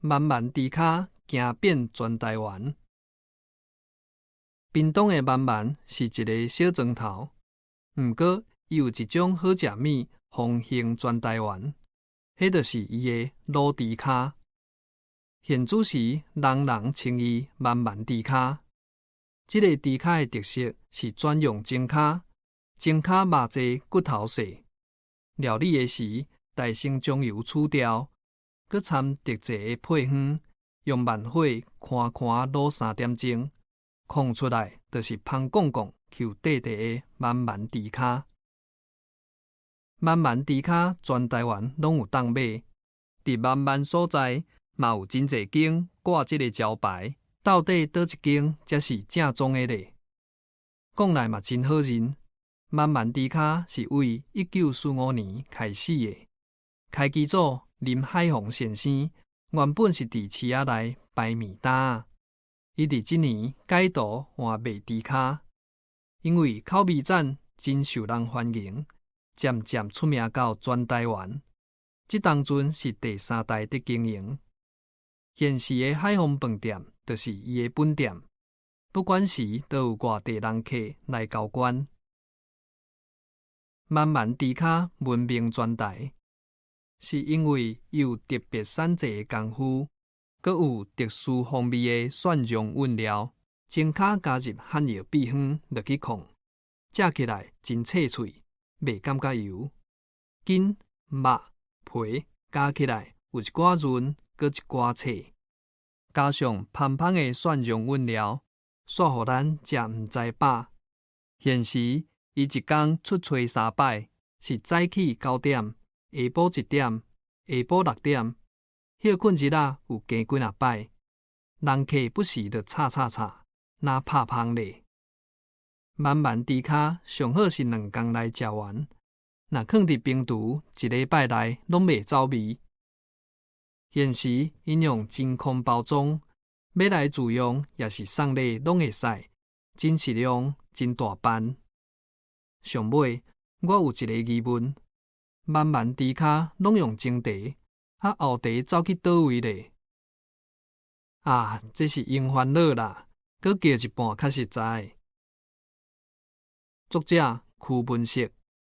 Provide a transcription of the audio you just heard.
慢慢豬跤行遍全台灣。屏東的慢慢是一个小庄頭，毋過伊有一種好食物風行全台灣，彼就是伊的滷豬跤。現此時人人稱伊慢慢豬跤。這个豬跤的特色是專用蒸跤，蒸跤肉濟骨頭細。料理的時，大先將油去掉，閣摻特製的配方，用慢火寬寬滷3點鐘，炕出來就是芳絳絳、Q 塊塊的慢慢豬跤。慢慢豬跤全台灣攏有當買，佇慢慢所在嘛有真濟間掛這个招牌，到底佗一間才是正宗的咧？講來嘛真好認，慢慢豬跤是為1945年開始的，開基祖林海峰先生原本是佇市仔內擺麵擔，伊佇這年改道換賣豬跤，因為口味讚，真受人歡迎，漸漸出名到全台灣。這當陣是第三代佇經營，現時的海豐飯店就是伊的本店，不管時都有外地人客來交關。慢慢豬跤聞名全台，是因為伊有特別選製的功夫，閣有特殊風味的蒜蓉韻料，蒸跤加入漢藥秘方落去炕，食起來真脆脆，袂感覺油。筋、肉、皮加起來有一寡潤，閣一寡脆，加上芳芳的蒜蓉韻料，煞予咱食毋知飽。現時伊一工出炊三擺，是早起9點、下晡1點、下晡6點，歇睏日仔有加幾若擺，人客不時就吵吵吵，若拍芳咧。慢慢豬跤上好是2工內食完，若囥佇冰櫥一禮拜內攏袂走味。現時𪜶用真空包裝，欲來自用抑是送禮攏會使，真實用，真大範。上尾，我有一個疑問：慢慢豬跤攏用前茶，啊後茶走去佗位咧？啊，這是英煩惱啦，閣叫一半較實在。作者：區文色。